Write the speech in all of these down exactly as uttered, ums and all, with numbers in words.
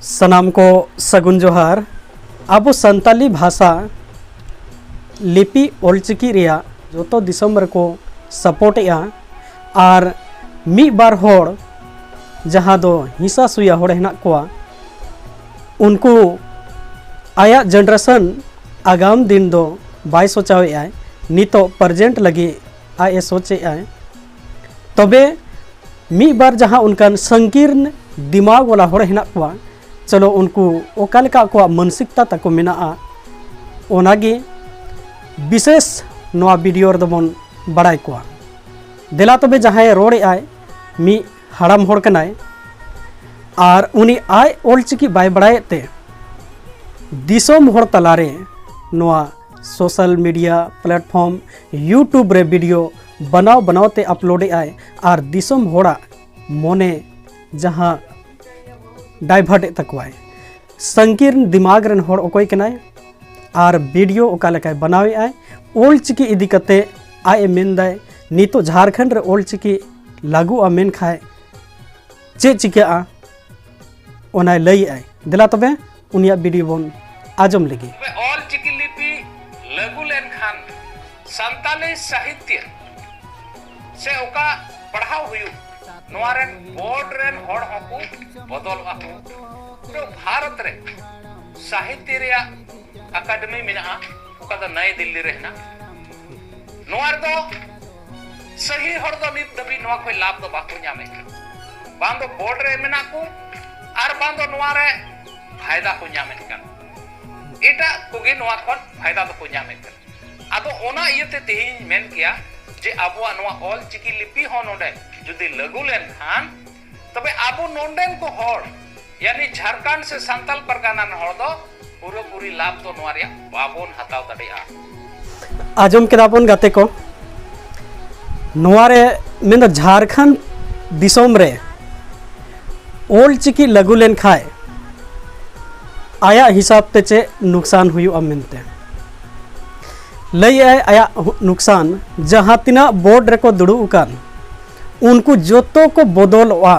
ᱥᱟᱱᱟᱢ ᱠᱚ ᱥᱟᱹᱜᱩᱱ ᱡᱚᱦᱟᱨ᱾ ᱟᱵᱚ ᱥᱟᱱᱛᱟᱞᱤ ᱵᱷᱟᱥᱟ ᱞᱤᱯᱤ ᱚᱞᱪᱤᱠᱤ ᱨᱮᱭᱟᱜ ᱡᱚᱛᱚ ᱫᱤᱥᱚᱢ ᱨᱮᱠᱚ ᱥᱟᱯᱳᱨᱴ ᱮᱜᱼᱟ, ᱟᱨ ᱢᱤᱫ ᱵᱟᱨ ᱦᱚᱲ ᱡᱟᱦᱟᱸ ᱫᱚ ᱦᱤᱥᱟ ᱥᱩᱭᱟ ᱦᱚᱲ ᱦᱮᱱᱟᱜ ᱠᱚᱣᱟ, ᱩᱱᱠᱩ ᱟᱭᱟᱜ ᱡᱮᱱᱟᱨᱮᱥᱚᱱ ᱟᱜᱟᱢ ᱫᱤᱱ ᱫᱚ ᱵᱟᱭ ᱥᱚᱪᱟᱣᱮᱫᱼᱟᱭ, ᱱᱤᱛᱚᱜ ᱯᱨᱮᱡᱮᱱᱴ ᱞᱟᱹᱜᱤᱫ ᱟᱡ ᱮ ᱥᱚᱪᱮᱫᱼᱟᱭ᱾ ᱛᱚᱵᱮ ᱢᱤᱫ ᱵᱟᱨ ᱡᱟᱦᱟᱸ ᱚᱱᱠᱟᱱ ᱥᱚᱝᱠᱤᱨᱱ ᱫᱤᱢᱟᱜᱽ ᱣᱟᱞᱟ ᱦᱚᱲ ᱦᱮᱱᱟᱜ ᱠᱚᱣᱟ, ᱪᱚᱞᱚ ᱩᱱᱠᱩ ᱚᱠᱟ ᱞᱮᱠᱟ ᱟᱠᱚᱣᱟᱜ ᱢᱟᱱᱥᱤᱠᱛᱟ ᱛᱟᱠᱚ ᱢᱮᱱᱟᱜᱼᱟ, ᱚᱱᱟᱜᱮ ᱵᱤᱥᱮᱥ ᱱᱚᱣᱟ ᱵᱷᱤᱰᱤᱭᱳ ᱨᱮᱫᱚ ᱵᱚᱱ ᱵᱟᱲᱟᱭ ᱠᱚᱣᱟ᱾ ᱫᱮᱞᱟ ᱛᱚᱵᱮ ᱡᱟᱦᱟᱸᱭ ᱨᱚᱲᱮᱫᱼᱟᱭ, ᱢᱤᱫ ᱦᱟᱲᱟᱢ ᱦᱚᱲ ᱠᱟᱱᱟᱭ, ᱟᱨ ᱩᱱᱤ ᱟᱡ ᱚᱞᱪᱤᱠᱤ ᱵᱟᱭ ᱵᱟᱲᱟᱭᱮᱫ ᱛᱮ ᱫᱤᱥᱚᱢ ᱦᱚᱲ ᱛᱟᱞᱟᱨᱮ ᱱᱚᱣᱟ ᱥᱳᱥᱟᱞ ᱢᱤᱰᱤᱭᱟ ᱯᱞᱟᱴᱯᱷᱚᱨᱢ YouTube ᱨᱮ ᱵᱷᱤᱰᱤᱭᱳ ᱵᱮᱱᱟᱣ ᱵᱮᱱᱟᱣ ᱛᱮ ᱟᱯᱞᱳᱰ ᱮᱫᱼᱟᱭ, ᱟᱨ ᱫᱤᱥᱚᱢ ᱦᱚᱲᱟᱜ ᱢᱚᱱᱮ ᱡᱟᱦᱟᱸ ᱰᱟᱭᱵᱷᱟᱨᱴ ᱮᱫ ᱛᱟᱠᱚᱣᱟᱭ᱾ ᱥᱚᱝᱠᱤᱨᱱ ᱫᱤᱢᱟᱜᱽ ᱨᱮᱱ ᱦᱚᱲ ᱚᱠᱚᱭ ᱠᱟᱱᱟᱭ ᱟᱨ ᱵᱷᱤᱰᱤᱭᱳ ᱚᱠᱟ ᱞᱮᱠᱟᱭ ᱵᱮᱱᱟᱣᱮᱫᱼᱟᱭ, ᱚᱞᱪᱤᱠᱤ ᱤᱫᱤ ᱠᱟᱛᱮ ᱟᱡ ᱮ ᱢᱮᱱᱫᱟᱭ, ᱱᱤᱛᱚᱜ ᱡᱷᱟᱲᱠᱷᱚᱸᱰ ᱨᱮ ᱚᱞᱪᱤᱠᱤ ᱞᱟᱹᱜᱩᱜᱼᱟ ᱢᱮᱱᱠᱷᱟᱡ ᱪᱮᱫ ᱪᱤᱠᱟᱹᱜᱼᱟ, ᱚᱱᱟᱭ ᱞᱟᱹᱭᱮᱫᱼᱟᱭ᱾ ᱫᱮᱞᱟ ᱛᱚᱵᱮ ᱩᱱᱤᱭᱟᱜ ᱵᱷᱤᱰᱤᱭᱳ ᱵᱚᱱ ᱟᱸᱡᱚᱢ ᱞᱮᱜᱮ᱾ ᱛᱚᱵᱮ ᱚᱞ ᱪᱤᱠᱤ ᱞᱤᱯᱤ ᱞᱟᱹᱜᱩ ᱞᱮᱱᱠᱷᱟᱱ ᱥᱟᱱᱛᱟᱞᱤ ᱥᱟᱦᱤᱛᱭᱚ ᱥᱮ ᱚᱠᱟ ᱯᱟᱲᱦᱟᱣ ᱦᱩᱭᱩᱜ, ᱱᱚᱣᱟ ᱨᱮᱱ ᱵᱳᱨᱰ ᱨᱮᱱ ᱦᱚᱲ ᱦᱚᱸᱠᱚ ᱵᱚᱫᱚᱞᱚᱜᱼᱟ ᱠᱚ᱾ ᱯᱩᱨᱟᱹ ᱵᱷᱟᱨᱚᱛ ᱨᱮ ᱥᱟᱦᱤᱛᱭᱚ ᱨᱮᱭᱟᱜ ᱟᱠᱟᱰᱮᱢᱤ ᱢᱮᱱᱟᱜᱼᱟ, ᱚᱠᱟ ᱫᱚ ᱱᱟᱭᱤ ᱫᱤᱞᱞᱤ ᱨᱮ ᱦᱮᱱᱟᱜᱼᱟ᱾ ᱱᱚᱣᱟ ᱨᱮᱫᱚ ᱥᱟᱹᱦᱤ ᱦᱚᱲ ᱫᱚ ᱱᱤᱛ ᱫᱷᱟᱹᱵᱤᱡ ᱱᱚᱣᱟ ᱠᱷᱚᱱ ᱞᱟᱵᱷ ᱫᱚ ᱵᱟᱠᱚ ᱧᱟᱢᱮᱫ ᱠᱟᱱᱟ᱾ ᱵᱟᱝ ᱫᱚ ᱵᱳᱨᱰ ᱨᱮ ᱢᱮᱱᱟᱜ ᱠᱚ, ᱟᱨ ᱵᱟᱝ ᱫᱚ ᱱᱚᱣᱟ ᱨᱮ ᱯᱷᱟᱭᱫᱟ ᱠᱚ ᱧᱟᱢᱮᱫ ᱠᱟᱱ᱾ ᱮᱴᱟᱜ ᱠᱚᱜᱮ ᱱᱚᱣᱟ ᱠᱷᱚᱱ ᱯᱷᱟᱭᱫᱟ ᱫᱚᱠᱚ ᱧᱟᱢᱮᱫ ᱠᱟᱱᱟ᱾ ᱟᱫᱚ ᱚᱱᱟ ᱤᱭᱟᱹᱛᱮ ᱛᱮᱦᱮᱧ ᱢᱮᱱ ᱠᱮᱭᱟ ᱡᱮ ᱟᱵᱚᱣᱟᱜ ᱱᱚᱣᱟ ᱚᱞ ᱪᱤᱠᱤ ᱞᱤᱯᱤ ᱦᱚᱸ ᱱᱚᱰᱮ ᱡᱩᱫᱤ ᱞᱟᱹᱜᱩ ᱞᱮᱱᱠᱷᱟᱱ, ᱛᱚᱵᱮ ᱟᱵᱚ ᱱᱚᱰᱮᱱ ᱠᱚ ᱦᱚᱲ, ᱭᱟᱱᱤ ᱡᱷᱟᱲᱠᱷᱚᱸᱰ ᱥᱮ ᱥᱟᱱᱛᱟᱞ ᱯᱟᱨᱜᱟᱱᱟ ᱨᱮᱱ ᱦᱚᱲ ᱫᱚ ᱯᱩᱨᱟᱹᱯᱩᱨᱤ ᱞᱟᱵᱷ ᱫᱚ ᱱᱚᱣᱟ ᱨᱮᱭᱟᱜ ᱵᱟᱵᱚᱱ ᱦᱟᱛᱟᱣ ᱫᱟᱲᱮᱭᱟᱜᱼᱟ᱾ ᱟᱸᱡᱚᱢ ᱠᱮᱫᱟ ᱵᱚᱱ ᱜᱟᱛᱮ ᱠᱚ, ᱱᱚᱣᱟ ᱨᱮ ᱢᱮᱱᱫᱚ ᱡᱷᱟᱲᱠᱷᱚᱸᱰ ᱫᱤᱥᱚᱢ ᱨᱮ ᱚᱞ ᱪᱤᱠᱤ ᱞᱟᱹᱜᱩ ᱞᱮᱱᱠᱷᱟᱡ ᱟᱭᱟᱜ ᱦᱤᱥᱟᱹᱵ ᱛᱮ ᱪᱮᱫ ᱱᱩᱠᱥᱟᱱ ᱦᱩᱭᱩᱜᱼᱟ ᱢᱮᱱᱛᱮ ᱞᱟᱹᱭᱮᱫᱼᱟᱭ᱾ ᱟᱭᱟᱜ ᱱᱩᱠᱥᱟᱱ, ᱡᱟᱦᱟᱸ ᱛᱤᱱᱟᱹᱜ ᱵᱳᱨᱰ ᱨᱮᱠᱚ ᱫᱩᱲᱩᱵ ᱟᱠᱟᱱ ᱩᱱᱠᱩ ᱡᱚᱛᱚ ᱠᱚ ᱵᱚᱫᱚᱞᱚᱜᱼᱟ᱾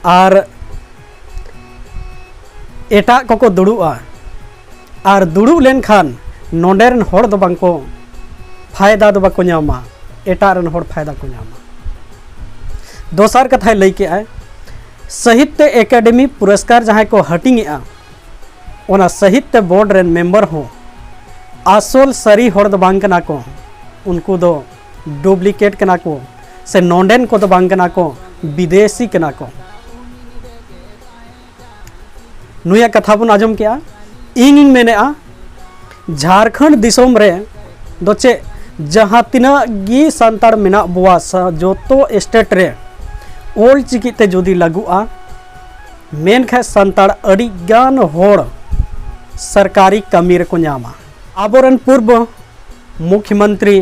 ᱟᱨ ᱮᱴᱟᱜ ᱠᱚᱠᱚ ᱫᱩᱲᱩᱵᱼᱟ᱾ ᱟᱨ ᱫᱩᱲᱩᱵ ᱞᱮᱱᱠᱷᱟᱱ ᱱᱚᱰᱮ ᱨᱮᱱ ᱦᱚᱲ ᱫᱚ ᱵᱟᱝ ᱠᱚ ᱯᱷᱟᱭᱫᱟ ᱫᱚ ᱵᱟᱠᱚ ᱧᱟᱢᱟ, ᱮᱴᱟᱜ ᱨᱮᱱ ᱦᱚᱲ ᱯᱷᱟᱭᱫᱟ ᱠᱚ ᱧᱟᱢᱟ᱾ ᱫᱚᱥᱟᱨ ᱠᱟᱛᱷᱟᱭ ᱞᱟᱹᱭ ᱠᱮᱜᱼᱟᱭ, ᱥᱟᱦᱤᱛᱛᱚ ᱮᱠᱟᱰᱮᱢᱤ ᱯᱩᱨᱚᱥᱠᱟᱨ ᱡᱟᱦᱟᱸᱭ ᱠᱚ ᱦᱟᱹᱴᱤᱧᱮᱜᱼᱟ, ᱚᱱᱟ ᱥᱟᱦᱤᱛᱛᱚ ᱵᱳᱨᱰ ᱨᱮᱱ ᱢᱮᱢᱵᱟᱨ ᱦᱚᱸ ᱟᱥᱚᱞ ᱥᱟᱹᱨᱤ ᱦᱚᱲ ᱫᱚ ᱵᱟᱝ ᱠᱟᱱᱟ ᱠᱚ, ᱩᱱᱠᱩ ᱫᱚ ᱰᱩᱯᱞᱤᱠᱮᱴ ᱠᱟᱱᱟ ᱠᱚ, ᱥᱮ ᱱᱚᱰᱮᱱ ᱠᱚᱫᱚ ᱵᱟᱝ ᱠᱟᱱᱟ ᱠᱚ, ᱵᱤᱫᱮᱥᱤ ᱠᱟᱱᱟ ᱠᱚ᱾ ᱱᱩᱭᱟᱜ ᱠᱟᱛᱷᱟ ᱵᱚᱱ ᱟᱸᱡᱚᱢ ᱠᱮᱜᱼᱟ᱾ ᱤᱧᱤᱧ ᱢᱮᱱᱮᱜᱼᱟ, ᱡᱷᱟᱲᱠᱷᱚᱸᱰ ᱫᱤᱥᱚᱢ ᱨᱮ ᱫᱚ ᱪᱮᱫ, ᱡᱟᱦᱟᱸ ᱛᱤᱱᱟᱹᱜ ᱜᱮ ᱥᱟᱱᱛᱟᱲ ᱢᱮᱱᱟᱜ ᱵᱚᱣᱟ, ᱥᱟ-, ᱡᱚᱛᱚ ᱥᱴᱮᱴ ᱨᱮ ᱚᱞ ᱪᱤᱠᱤ ᱛᱮ ᱡᱩᱫᱤ ᱞᱟᱹᱜᱩᱜᱼᱟ, ᱢᱮᱱᱠᱷᱟᱱ ᱥᱟᱱᱛᱟᱲ ᱟᱹᱰᱤ ᱜᱟᱱ ᱦᱚᱲ ᱥᱚᱨᱠᱟᱨᱤ ᱠᱟᱹᱢᱤ ᱨᱮᱠᱚ ᱧᱟᱢᱟ᱾ ᱟᱵᱚᱨᱮᱱ ᱯᱩᱨᱵᱚ ᱢᱩᱠᱷᱭᱚᱢᱚᱱᱛᱨᱤ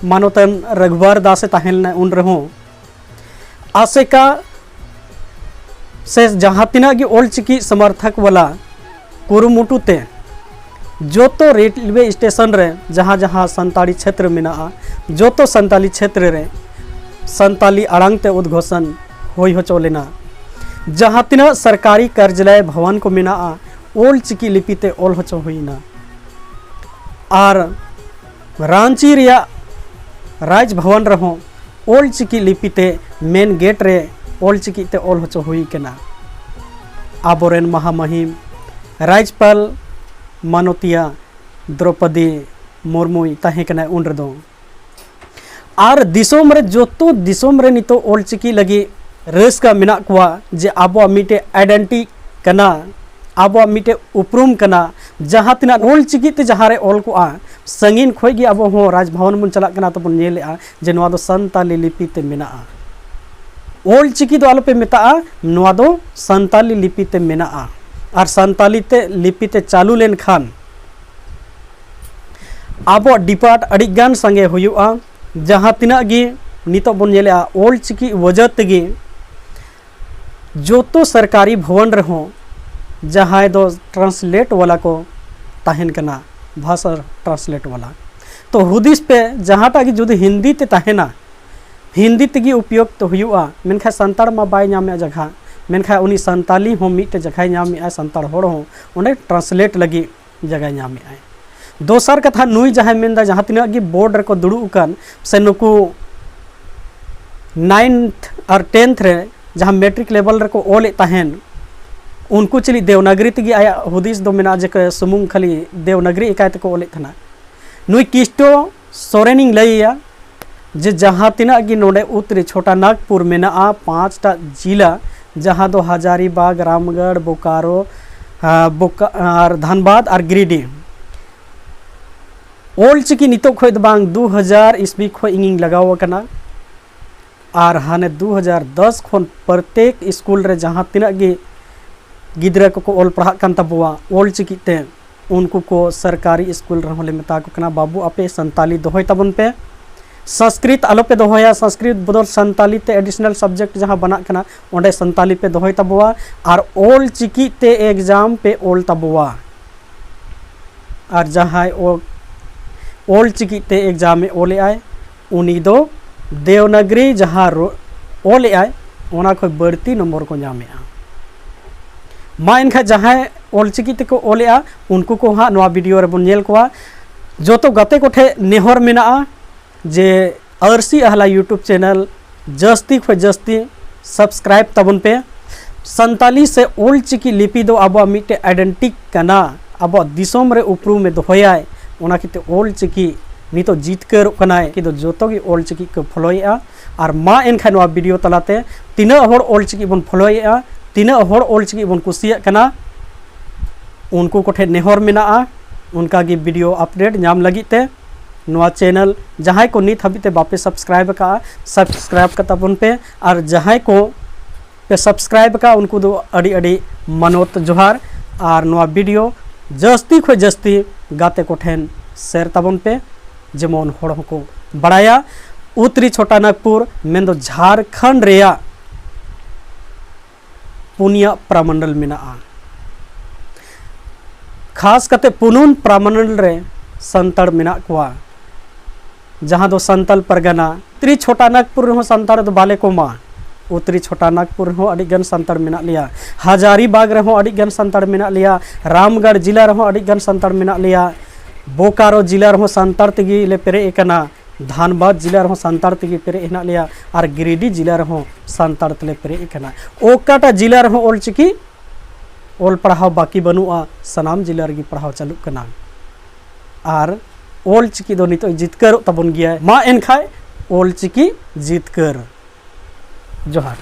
ᱢᱟᱱᱚᱛᱟᱱ ᱨᱟᱜᱷᱩᱵᱟᱨ ᱫᱟᱥ ᱮ ᱛᱟᱦᱮᱸ ᱞᱮᱱᱟ, ᱩᱱ ᱨᱮᱦᱚᱸ ᱟᱥᱮᱠᱟ ᱥᱮ ᱡᱟᱦᱟᱸ ᱛᱤᱱᱟᱹᱜ ᱜᱮ ᱚᱞ ᱪᱤᱠᱤ ᱥᱚᱢᱚᱨᱛᱷᱚᱠ ᱣᱟᱞᱟ ᱠᱩᱨᱩᱢᱩᱴᱩ ᱛᱮ ᱡᱚᱛᱚ ᱨᱮᱞᱣᱮ ᱥᱴᱮᱥᱚᱱ ᱨᱮ ᱡᱟᱦᱟᱸ ᱡᱟᱦᱟᱸ ᱥᱟᱱᱛᱟᱲᱤ ᱪᱷᱮᱛᱨᱚ ᱢᱮᱱᱟᱜᱼᱟ, ᱡᱚᱛᱚ ᱥᱟᱱᱛᱟᱲᱤ ᱪᱷᱮᱛᱨᱚ ᱨᱮ ᱥᱟᱱᱛᱟᱲᱤ ᱟᱲᱟᱝ ᱛᱮ ᱩᱫᱽᱜᱷᱳᱥᱚᱱ ᱦᱩᱭ ᱦᱚᱪᱚ ᱞᱮᱱᱟ᱾ ᱡᱟᱦᱟᱸ ᱛᱤᱱᱟᱹᱜ ᱥᱚᱨᱠᱟᱨᱤ ᱠᱟᱨᱡᱟᱞᱚᱭ ᱵᱷᱚᱵᱚᱱ ᱠᱚ ᱢᱮᱱᱟᱜᱼᱟ, ᱚᱞ ᱪᱤᱠᱤ ᱞᱤᱯᱤ ᱛᱮ ᱚᱞ ᱦᱚᱪᱚ ᱦᱩᱭᱱᱟ᱾ ᱟᱨ ᱨᱟᱸᱪᱤ ᱨᱮᱭᱟᱜ ᱨᱟᱡᱽ ᱵᱷᱚᱵᱚᱱ ᱨᱮᱦᱚᱸ ᱚᱞ ᱪᱤᱠᱤ ᱞᱤᱯᱤ ᱛᱮ ᱢᱮᱱ ᱜᱮᱴ ᱨᱮ ᱚᱞ ᱪᱤᱠᱤ ᱛᱮ ᱚᱞ ᱦᱚᱪᱚ ᱦᱩᱭ ᱠᱟᱱᱟ᱾ ᱟᱵᱚᱨᱮᱱ ᱢᱟᱦᱟᱢᱟᱹᱦᱤᱢ ᱨᱟᱡᱽᱯᱟᱞ ᱢᱟᱱᱚᱛᱤᱭᱟ ᱫᱨᱚᱯᱚᱫᱤ ᱢᱩᱨᱢᱩᱭ ᱛᱟᱦᱮᱸ ᱠᱟᱱᱟ ᱩᱱ ᱨᱮᱫᱚ᱾ ᱟᱨ ᱫᱤᱥᱚᱢ ᱨᱮ, ᱡᱚᱛᱚ ᱫᱤᱥᱚᱢ ᱨᱮ ᱱᱤᱛᱚᱜ ᱚᱞ ᱪᱤᱠᱤ ᱞᱟᱹᱜᱤᱫ ᱨᱟᱹᱥᱠᱟᱹ ᱢᱮᱱᱟᱜ ᱠᱚᱣᱟ ᱡᱮ ᱟᱵᱚᱣᱟᱜ ᱢᱤᱫᱴᱮᱡ ᱟᱭᱰᱮᱱᱴᱤ ᱠᱟᱱᱟ, ᱟᱵᱚᱣᱟᱜ ᱢᱤᱫᱴᱮᱡ ᱩᱯᱨᱩᱢ ᱠᱟᱱᱟ᱾ ᱡᱟᱦᱟᱸ ᱛᱤᱱᱟᱹᱜ ᱚᱞ ᱪᱤᱠᱤ ᱛᱮ ᱡᱟᱦᱟᱸ ᱨᱮ ᱚᱞ ᱠᱚᱜᱼᱟ, ᱥᱟᱺᱜᱤᱧ ᱠᱷᱚᱡ ᱜᱮ ᱟᱵᱚ ᱦᱚᱸ ᱨᱟᱡᱽ ᱵᱷᱚᱵᱚᱱ ᱵᱚᱱ ᱪᱟᱞᱟᱜ ᱠᱟᱱᱟ ᱛᱚᱵᱚᱱ ᱧᱮᱞᱮᱜᱼᱟ ᱡᱮ ᱱᱚᱣᱟ ᱫᱚ ᱥᱟᱱᱛᱟᱞᱤ ᱞᱤᱯᱤ ᱛᱮ ᱢᱮᱱᱟᱜᱼᱟ᱾ ᱚᱞ ᱪᱤᱠᱤ ᱫᱚ ᱟᱞᱚᱯᱮ ᱢᱮᱛᱟᱜᱼᱟ, ᱱᱚᱣᱟ ᱫᱚ ᱥᱟᱱᱛᱟᱞᱤ ᱞᱤᱯᱤ ᱛᱮ ᱢᱮᱱᱟᱜᱼᱟ᱾ ᱟᱨ ᱥᱟᱱᱛᱟᱞᱤ ᱛᱮ ᱞᱤᱯᱤ ᱛᱮ ᱪᱟᱹᱞᱩ ᱞᱮᱱᱠᱷᱟᱱ ᱟᱵᱚᱣᱟᱜ ᱰᱤᱯᱟᱨᱴ ᱟᱹᱰᱤ ᱜᱟᱱ ᱥᱟᱸᱜᱮ ᱦᱩᱭᱩᱜᱼᱟ᱾ ᱡᱟᱦᱟᱸ ᱛᱤᱱᱟᱹᱜ ᱜᱮ ᱱᱤᱛᱚᱜ ᱵᱚᱱ ᱧᱮᱞᱮᱜᱼᱟ, ᱚᱞ ᱪᱤᱠᱤ ᱣᱟᱡᱟᱦ ᱛᱮᱜᱮ ᱡᱚᱛᱚ ᱥᱚᱨᱠᱟᱨᱤ ᱵᱷᱚᱵᱚᱱ ᱨᱮᱦᱚᱸ ᱡᱟᱦᱟᱸᱭ ᱫᱚ ᱴᱨᱟᱱᱥᱞᱮᱴ ᱣᱟᱞᱟ ᱠᱚ ᱛᱟᱦᱮᱱ ᱠᱟᱱᱟ, ᱵᱷᱟᱥᱟ ᱴᱨᱟᱱᱥᱞᱮᱴ ᱣᱟᱞᱟ, ᱛᱚ ᱦᱩᱫᱤᱥ ᱯᱮ, ᱡᱟᱦᱟᱸᱴᱟᱜ ᱜᱮ ᱡᱩᱫᱤ ᱦᱤᱱᱫᱤ ᱛᱮ ᱛᱟᱦᱮᱱᱟ, ᱦᱤᱱᱫᱤ ᱛᱮᱜᱮ ᱩᱯᱭᱩᱠᱛ ᱦᱩᱭᱩᱜᱼᱟ, ᱢᱮᱱᱠᱷᱟᱱ ᱥᱟᱱᱛᱟᱲ ᱢᱟ ᱵᱟᱭ ᱧᱟᱢᱮᱫᱼᱟ ᱡᱟᱭᱜᱟ, ᱢᱮᱱᱠᱷᱟᱱ ᱩᱱᱤ ᱥᱟᱱᱛᱟᱞᱤ ᱦᱚᱸ ᱢᱤᱫᱴᱮᱡ ᱡᱟᱭᱜᱟᱭ ᱧᱟᱢᱮᱫᱼᱟ, ᱥᱟᱱᱛᱟᱲ ᱦᱚᱲ ᱦᱚᱸ ᱚᱸᱰᱮ translate ᱞᱟᱹᱜᱤᱫ ᱡᱟᱭᱜᱟᱭ ᱧᱟᱢᱮᱫᱼᱟᱭ᱾ ᱫᱚᱥᱟᱨ ᱠᱟᱛᱷᱟ, ᱱᱩᱭ ᱡᱟᱦᱟᱸᱭ ᱢᱮᱱᱫᱟ ᱡᱟᱦᱟᱸ ᱛᱤᱱᱟᱹᱜ ᱜᱮ ᱵᱳᱨᱰ ᱨᱮᱠᱚ ᱫᱩᱲᱩᱵ ᱟᱠᱟᱱ ᱥᱮ ᱱᱩᱠᱩ ᱱᱟᱭᱤᱱᱛᱷ ᱟᱨ ᱴᱮᱱᱛᱷ ᱨᱮ ᱡᱟᱦᱟᱸ ᱢᱮᱴᱨᱤᱠ ᱞᱮᱵᱮᱞ ᱨᱮᱠᱚ ᱚᱞᱮᱫ ᱛᱟᱦᱮᱱ, ᱩᱱᱠᱩ ᱪᱤᱞᱤ ᱫᱮᱣᱱᱟᱜᱽᱨᱤ ᱛᱮᱜᱮ ᱟᱭᱟᱜ ᱦᱩᱫᱤᱥ ᱫᱚ ᱢᱮᱱᱟᱜᱼᱟ ᱡᱮ ᱥᱩᱢᱩᱝ ᱠᱷᱟᱹᱞᱤ ᱫᱮᱣᱱᱟᱜᱽᱨᱤ ᱮᱠᱟᱭ ᱛᱮᱠᱚ ᱚᱞᱮᱫ ᱛᱟᱦᱮᱱᱟ᱾ ᱱᱩᱭ ᱠᱤᱥᱴᱳ ᱥᱚᱨᱮᱱᱤᱧ ᱞᱟᱹᱭ ᱟᱭᱟ ᱡᱮ ᱡᱟᱦᱟᱸ ᱛᱤᱱᱟᱹᱜ ᱜᱮ ᱱᱚᱰᱮ ᱩᱛᱨᱤ ᱪᱷᱳᱴᱟ ᱱᱟᱜᱽᱯᱩᱨ ᱢᱮᱱᱟᱜᱼᱟ, ᱯᱟᱸᱪᱴᱟ ᱡᱤᱞᱟ, ᱡᱟᱦᱟᱸ ᱫᱚ ᱦᱟᱡᱟᱨᱤᱵᱟᱜᱽ, ᱨᱟᱢᱜᱚᱲ, ᱵᱳᱠᱟᱨᱳ, ᱟᱨ ᱵᱳᱠᱟ-, ᱟᱨ ᱫᱷᱟᱱᱵᱟᱫᱽ ᱟᱨ ᱜᱤᱨᱤᱰᱤ, ᱚᱞ ᱪᱤᱠᱤ ᱱᱤᱛᱚᱜ ᱠᱷᱚᱱ ᱫᱚ ᱵᱟᱝ, ᱫᱩ ᱦᱟᱡᱟᱨ ᱤᱥᱣᱤ ᱠᱷᱚᱱ ᱤᱧᱤᱧ ᱞᱟᱜᱟᱣ ᱟᱠᱟᱱᱟ᱾ ᱟᱨ ᱦᱟᱱᱮ ᱫᱩ ᱦᱟᱡᱟᱨ ᱫᱚᱥ ᱠᱷᱚᱱ ᱯᱨᱚᱛᱮᱠ ᱥᱠᱩᱞ ᱨᱮ ᱡᱟᱦᱟᱸ ᱛᱤᱱᱟᱹᱜ ᱜᱮ ᱜᱤᱫᱽᱨᱟᱹ ᱠᱚᱠᱚ ᱚᱞ ᱯᱟᱲᱦᱟᱜ ᱠᱟᱱ ᱛᱟᱵᱚᱣᱟ ᱚᱞ ᱪᱤᱠᱤ ᱛᱮ, ᱩᱱᱠᱩ ᱠᱚ ᱥᱚᱨᱠᱟᱨᱤ ᱥᱠᱩᱞ ᱨᱮᱦᱚᱸ ᱞᱮ ᱢᱮᱛᱟ ᱠᱚ ᱠᱟᱱᱟ, ᱵᱟᱹᱵᱩ, ᱟᱯᱮ ᱥᱟᱱᱛᱟᱞᱤ ᱫᱚᱦᱚᱭ ᱛᱟᱵᱚᱱ ᱯᱮ, ᱥᱚᱝᱥᱠᱨᱤᱛ ᱟᱞᱚᱯᱮ ᱫᱚᱦᱚᱭᱟ, ᱥᱚᱝᱥᱠᱨᱤᱛ ᱵᱚᱫᱚᱞ ᱥᱟᱱᱛᱟᱞᱤ ᱛᱮ additional subject ᱡᱟᱦᱟᱸ ᱵᱟᱱᱟᱜ ᱠᱟᱱᱟ, ᱚᱸᱰᱮ ᱥᱟᱱᱛᱟᱞᱤ ᱯᱮ ᱫᱚᱦᱚᱭ ᱛᱟᱵᱚᱣᱟ ᱟᱨ ᱚᱞ ᱪᱤᱠᱤ ᱛᱮ exam ᱯᱮ ᱚᱞ ᱛᱟᱵᱚᱣᱟ᱾ ᱟᱨ ᱡᱟᱦᱟᱸᱭ ᱚᱞ, ᱚᱞ ᱪᱤᱠᱤ ᱛᱮ exam ᱮ ᱚᱞᱮᱜᱼᱟᱭ, ᱩᱱᱤ ᱫᱚ ᱫᱮᱣᱱᱟᱜᱽᱨᱤ ᱡᱟᱦᱟᱸ ᱨᱚ-, ᱚᱞᱮᱜᱼᱟᱭ, ᱚᱱᱟ ᱠᱷᱚᱱ ᱵᱟᱹᱲᱛᱤ ᱱᱚᱢᱵᱚᱨ ᱠᱚ ᱧᱟᱢᱮᱜᱼᱟ᱾ ᱢᱟ ᱮᱱᱠᱷᱟᱱ ᱡᱟᱦᱟᱸᱭ ᱚᱞ ᱪᱤᱠᱤ ᱛᱮᱠᱚ ᱚᱞᱮᱜᱼᱟ, ᱩᱱᱠᱩ ᱠᱚ ᱦᱟᱸᱜ ᱱᱚᱣᱟ video ᱨᱮᱵᱚᱱ ᱧᱮᱞ ᱠᱚᱣᱟ᱾ ᱡᱚᱛᱚ ᱜᱟᱛᱮ ᱠᱚᱴᱷᱮᱱ ᱱᱮᱦᱚᱨ ᱢᱮᱱᱟᱜᱼᱟ ᱡᱮ ᱟᱹᱨᱥᱤ ᱟᱦᱞᱟ YouTube channel ᱡᱟᱹᱥᱛᱤ ᱠᱷᱚᱱ ᱡᱟᱹᱥᱛᱤ subscribe ᱛᱟᱵᱚᱱ ᱯᱮ᱾ ᱥᱟᱱᱛᱟᱞᱤ ᱥᱮ ᱚᱞ ᱪᱤᱠᱤ ᱞᱤᱯᱤ ᱫᱚ ᱟᱵᱚᱣᱟᱜ ᱢᱤᱫᱴᱮᱱ identity ᱠᱟᱱᱟ, ᱟᱵᱚᱣᱟᱜ ᱫᱤᱥᱚᱢ ᱨᱮ ᱩᱯᱨᱩᱢ ᱮ ᱫᱚᱦᱚᱭᱟᱭ᱾ ᱚᱱᱟ ᱠᱷᱟᱹᱛᱤᱨ ᱚᱞ ᱪᱤᱠᱤ ᱱᱤᱛᱚᱜ ᱡᱤᱛᱠᱟᱹᱨᱚᱜ ᱠᱟᱱᱟᱭ, ᱠᱤᱱᱛᱩ ᱡᱚᱛᱚ ᱜᱮ ᱚᱞ ᱪᱤᱠᱤ ᱠᱚ ᱯᱷᱚᱞᱳᱭᱮᱫᱼᱟ᱾ ᱟᱨ ᱢᱟ ᱮᱱᱠᱷᱟᱱ ᱱᱚᱣᱟ video ᱛᱟᱞᱟᱛᱮ ᱛᱤᱱᱟᱹᱜ ᱦᱚᱲ ᱚᱞ ᱪᱤᱠᱤ ᱵᱚᱱ ᱯᱷᱚᱞᱳᱭᱮᱫᱼᱟ, ᱛᱤᱱᱟᱹᱜ ᱦᱚᱲ ᱚᱞ ᱪᱤᱠᱤ ᱵᱚᱱ ᱠᱩᱥᱤᱭᱟᱜ ᱠᱟᱱᱟ, ᱩᱱᱠᱩ ᱠᱚᱴᱷᱮᱱ ᱱᱮᱦᱚᱨ ᱢᱮᱱᱟᱜᱼᱟ ᱚᱱᱠᱟᱜᱮ video update ᱧᱟᱢ ᱞᱟᱹᱜᱤᱫ ᱛᱮ᱾ ᱱᱚᱣᱟ channel ᱡᱟᱦᱟᱸᱭ ᱠᱚ ᱱᱤᱛ ᱦᱟᱹᱵᱤᱡ ᱛᱮ ᱵᱟᱯᱮ subscribe ᱟᱠᱟᱫᱼᱟ, subscribe ᱠᱟᱛᱟ ᱵᱚᱱ ᱯᱮ᱾ ᱟᱨ ᱡᱟᱦᱟᱸᱭ ᱠᱚ ᱯᱮ subscribe ᱟᱠᱟᱫᱼᱟ, ᱩᱱᱠᱩ ᱫᱚ ᱟᱹᱰᱤ ᱟᱹᱰᱤ ᱢᱟᱱᱚᱛ ᱡᱚᱦᱟᱨ᱾ ᱟᱨ ᱱᱚᱣᱟ video ᱡᱟᱹᱥᱛᱤ ᱠᱷᱚᱱ ᱡᱟᱹᱥᱛᱤ ᱜᱟᱛᱮ ᱠᱚᱴᱷᱮᱱ share ᱛᱟᱵᱚᱱ ᱯᱮ, ᱡᱮᱢᱚᱱ ᱦᱚᱲ ᱦᱚᱸᱠᱚ ᱵᱟᱲᱟᱭᱟ᱾ ᱩᱛᱛᱚᱨᱤ ᱪᱷᱳᱴᱟ ᱱᱟᱜᱽᱯᱩᱨ, ᱢᱮᱱᱫᱚ ᱡᱷᱟᱲᱠᱷᱚᱸᱰ ᱨᱮᱭᱟᱜ ᱯᱩᱱᱭᱟ ᱯᱨᱟᱢᱚᱱᱰᱚᱞ ᱢᱮᱱᱟᱜᱼᱟ᱾ ᱠᱷᱟᱥ ᱠᱟᱛᱮ ᱯᱩᱱᱩᱱ ᱯᱨᱟᱢᱚᱱᱰᱚᱞ ᱨᱮ ᱥᱟᱱᱛᱟᱲ ᱢᱮᱱᱟᱜ ᱠᱚᱣᱟ᱾ ᱡᱟᱦᱟᱸ ᱫᱚ ᱥᱟᱱᱛᱟᱞ ᱯᱟᱨᱜᱟᱱᱟ᱾ ᱩᱛᱛᱚᱨᱤ ᱪᱷᱳᱴᱟ ᱱᱟᱜᱽᱯᱩᱨ ᱨᱮᱦᱚᱸ ᱥᱟᱱᱛᱟᱲ ᱫᱚ ᱵᱟᱞᱮ ᱠᱚᱢᱟ᱾ ᱩᱛᱛᱚᱨᱤ ᱪᱷᱳᱴᱟ ᱱᱟᱜᱽᱯᱩᱨ ᱨᱮᱦᱚᱸ ᱟᱹᱰᱤ ᱜᱟᱱ ᱥᱟᱱᱛᱟᱲ ᱢᱮᱱᱟᱜ ᱞᱮᱭᱟ, ᱦᱟᱡᱟᱨᱤᱵᱟᱜᱽ ᱨᱮᱦᱚᱸ ᱟᱹᱰᱤ ᱜᱟᱱ ᱥᱟᱱᱛᱟᱲ ᱢᱮᱱᱟᱜ ᱞᱮᱭᱟ, ᱨᱟᱢᱜᱟᱲ ᱡᱤᱞᱟ ᱨᱮᱦᱚᱸ ᱟᱹᱰᱤ ᱜᱟᱱ ᱥᱟᱱᱛᱟᱲ ᱢᱮᱱᱟᱜ ᱞᱮᱭᱟ, ᱵᱳᱠᱟᱨᱳ ᱡᱤᱞᱟ ᱨᱮᱦᱚᱸ ᱥᱟᱱᱛᱟᱲ ᱛᱮᱜᱮ ᱞᱮ ᱯᱮᱨᱮᱡ ᱟᱠᱟᱱᱟ, ᱫᱷᱟᱱᱵᱟᱫᱽ ᱡᱤᱞᱟ ᱨᱮᱦᱚᱸ ᱥᱟᱱᱛᱟᱲ ᱛᱮᱜᱮ ᱯᱮᱨᱮᱡ ᱦᱮᱱᱟᱜ ᱞᱮᱭᱟ, ᱟᱨ ᱜᱤᱨᱤᱰᱤ ᱡᱤᱞᱟ ᱨᱮᱦᱚᱸ ᱥᱟᱱᱛᱟᱲ ᱛᱮᱞᱮ ᱯᱮᱨᱮᱡ ᱟᱠᱟᱱᱟ᱾ ᱚᱠᱟᱴᱟᱜ ᱡᱤᱞᱟ ᱨᱮᱦᱚᱸ ᱚᱞᱪᱤᱠᱤ ᱚᱞ ᱯᱟᱲᱦᱟᱣ ᱵᱟᱹᱠᱤ ᱵᱟᱹᱱᱩᱜᱼᱟ, ᱥᱟᱱᱟᱢ ᱡᱤᱞᱟ ᱨᱮᱜᱮ ᱯᱟᱲᱦᱟᱣ ᱪᱟᱹᱞᱩᱜ ᱠᱟᱱᱟ᱾ ᱟᱨ ᱚᱞᱪᱤᱠᱤ ᱫᱚ ᱱᱤᱛᱚᱜ ᱡᱤᱛᱠᱟᱹᱨᱚᱜ ᱛᱟᱵᱚᱱ ᱜᱮᱭᱟ᱾ ᱢᱟ ᱮᱱᱠᱷᱟᱡ ᱚᱞᱪᱤᱠᱤ ᱡᱤᱛᱠᱟᱹᱨ᱾ ᱡᱚᱦᱟᱨ᱾